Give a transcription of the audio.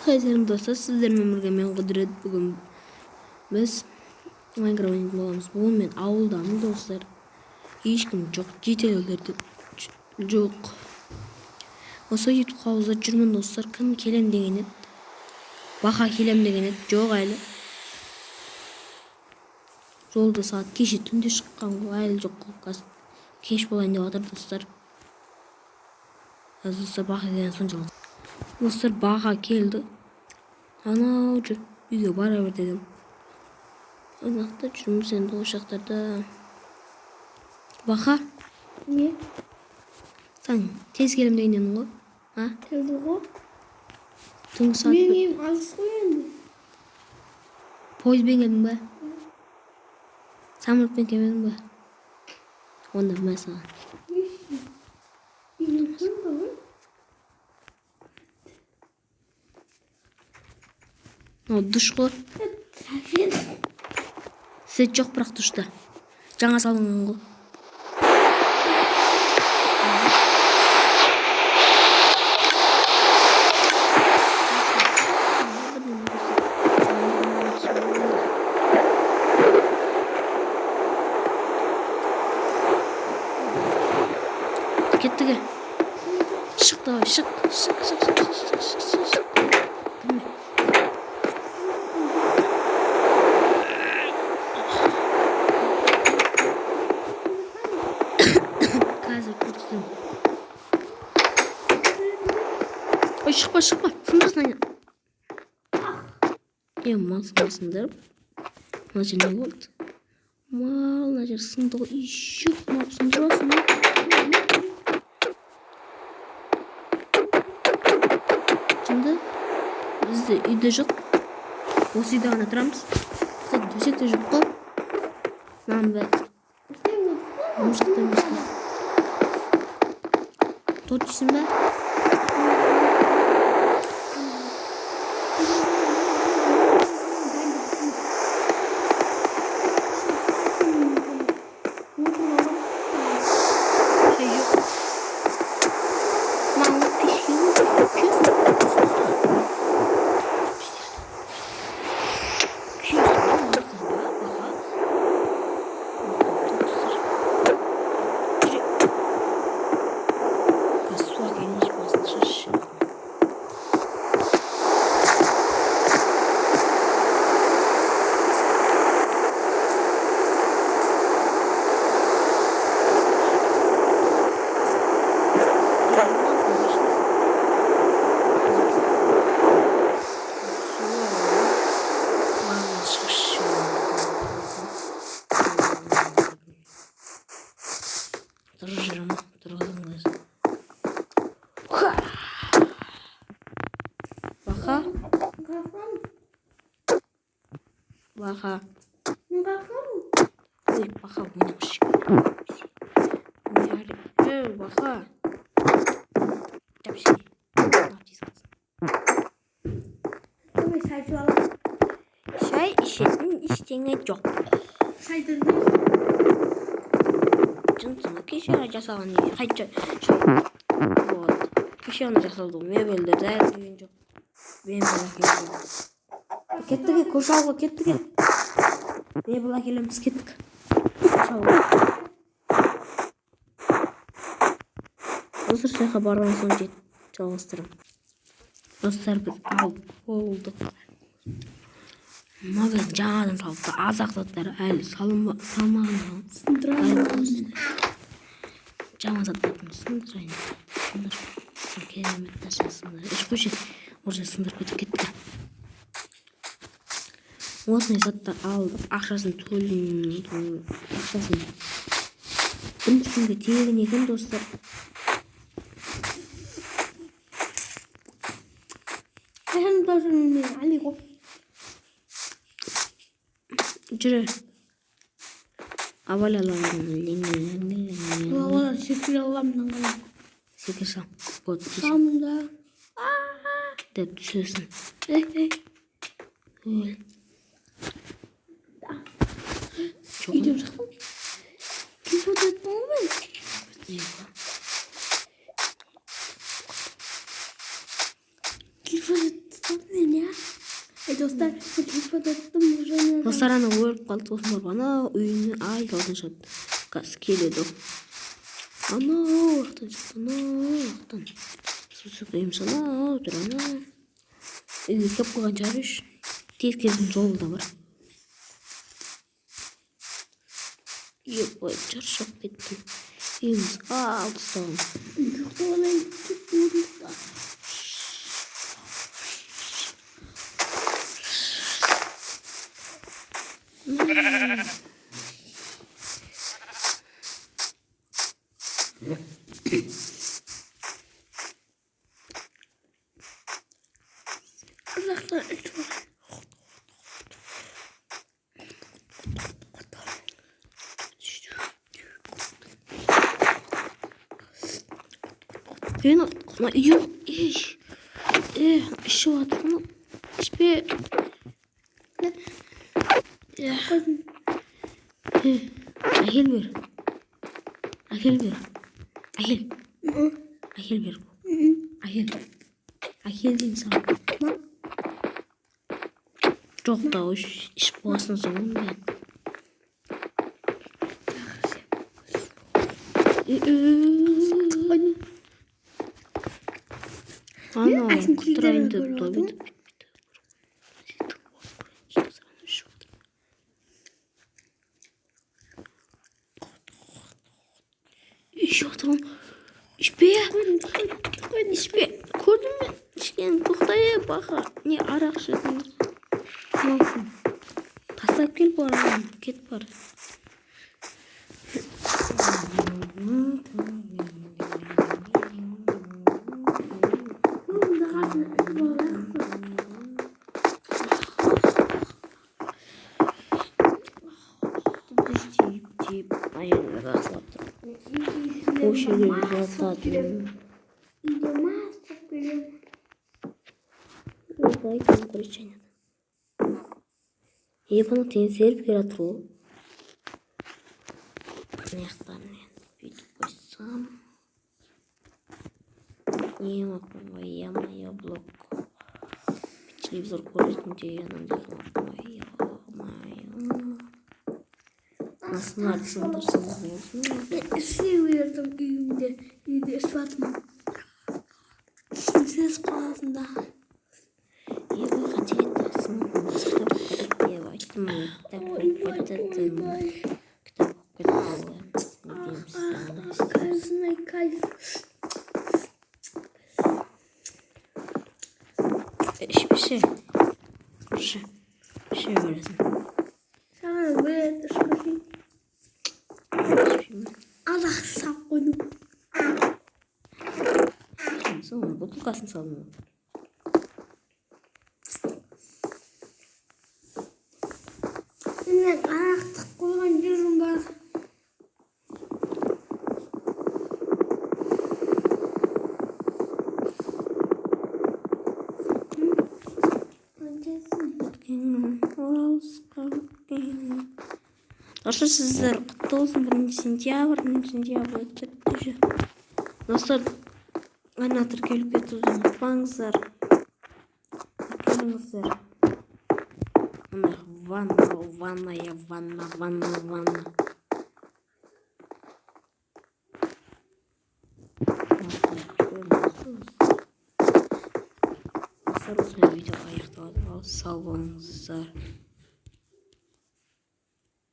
Сәлем достар, сіздермен бірге мен Құдірет. Бүгін біз Майнкрафт ойнайтын боламыз. Бүгін мен ауылдамын, достар. Ешкім жоқ, жителдер де жоқ. Осы ютуб хаузда жүрмін, достар. Кім келем деген еді? Баха келем деген еді. Жоқ әлі. Жолда сағат кеше түнде шыққан ғой, әлі жоқ қой. Қазір кеш болайын деп жатыр, достар. Қазір, достар, Баха келген соң жалғыз. Достар, Баха келді. Анау жүр, үйге бара бер дедім. Ана жақта жүрміз енді, осы жақтарда. Баха, Не? Сен тез келем деген едің ғой? А? Келді ғой. Түнгі сағат Менің үйім алыс қой енді. Пойызбен келдің бе? Самолетпен келмедің бе? Онда мә саған. Үйім үлкен ғой. Мынау душ қой. Сәкен. Свет жоқ бірақ душта. Жаңа салынған ғой. Кеттік. Е. Шық, давай, шық, шық, шық, шық, шық, шық, шық, шық. Кірме. Қазір көрсетемін. Ой, шықпа, шықпа, сындырасың ана. Е, мал сындырып. Мына жер не болды? Мал, мына жер сынды ғой. Еще мал сындырасың ба? Жынды. Бізде үйде жоқ. Осы үйде ғана тұрамыз. Бізде төсек те жоқ қой. Мынаның бәрі. Музыка музыка. Торт жейсің бе? Şey yok. Мал пішкен. Су әкелейінші, басын шаш. Тұрып жүремін, тұрғызған өзі. Баха, Баха. Ой, Баха, ойнамашы. Ей, Баха. Жапшы. Шай ішетін ештеңе жоқ. Жынсың, кеше ғана жасалған үй. Қайтша шай. Вот. Кеше ғана жасалды ғой. Мебельдер де әлі келген жоқ. Мебель әкелген. Кеттік, е, көрші ауылға кеттік. Е. Мебель әкелеміз, кеттік. Көрші ауылға. Достар, сол жаққа барған соң жет жалғастырамын. Достар, біз алып болдық. Магазин жаңадан салыпты. Аз-ақ заттар әлі салмаған. Жаңа заттарды сындырайын. Сындыр. Керемет нәрсе сындыр. Іш қойшы. Уже сындырып кетіп кетті. Осындай заттар алдық. Ақшасын төлеймін. Ақшасын. Бірінші күнге тегін екен, достар. Жүре. Абайлаларым. Секіре аламын. Секір сал. Вот. Салмын. Деп түсесің. Ей, ей. Өл. Жоқ. Үйден шықтым. Телефон өттім ғой мен. Телефон өттім мен. Достар, телефон аттым уже. Достар, ана өліп қалды, сосын барып анау үйіне айдаудан шығады. Қазір келеді ол. Анау жақтан шықты, анау жақтан. Сосын үйіміз анау тұр, анау. Үйге келіп қойған шығар үш. Тез келетін жолы да бар. Ой, шаршап кеттім. Үйіміз алыстау. Ұйықтап алайын, кетті. Жақтан ішіп алайын. Ей, мына үйім, ей, ішіп жатыр мынау. Ішпе. Қойдым. Әкел бер. Әкел бер. Әкел. Әкел бер. Әкел. Әкел деймін саған. Жоқ та, ішіп болғасын соң оның бәрін. Қойдым. Анау Әсін құтырайын теледидар деп көріп та отырмын. бүйтіп. Ішіп отырмын. Ішпе. Қойдым, қойдым, қойдым. Ішпе. Көрдің бе? Ішкен тоқта, е, бақа. Не арақ ішетін. Мынаусын. Тастап кел бұл арағын. Кет бар. Мында қатын ішіп алайық. Біз тиіп тиіп аяғымды асылап тұр. Осы жерде жататын. Үйде мас болып келемін. Ойбай, кім көреді және. Е, бұны теңселіп келе жатыр ғой. Мына жақтан енді бүйтіп қойсам. Не ой, ё-моё, блок. Телевизор көретіндей анандай қылып, ой, ё-моё. Мынасын сындырсам болсын. Мен іше бердім үйімде. Үйде ішіп жатырмын. Сезіп қаласың да. Е, ой, қате кетті. Сынып кітап оқып деп айттым ғой, кітап оқып кететін. Ойбай. Кітап оқып кетті ғой. Не дейміз, Ах, кайф, кайф. Ішпеші. Іше. Іше бересің. Саған өледі ішпесең. Ішпеймін. Арақ сап қойдым. Соның бутылкасын салдым. Мен арақ тығып қойған жерім бар. Достар, сіздер құтты болсын, 1 сентябрь, 1 сентябрь өтіп кетті уже. Достар, ана тіркеліп кетуді ұмытпаңыздар. Тіркеліңіздер. Мына ванна, ванная, ванна, ванна, ванна. Достар, осымен видео аяқталады. Ал сау болыңыздар.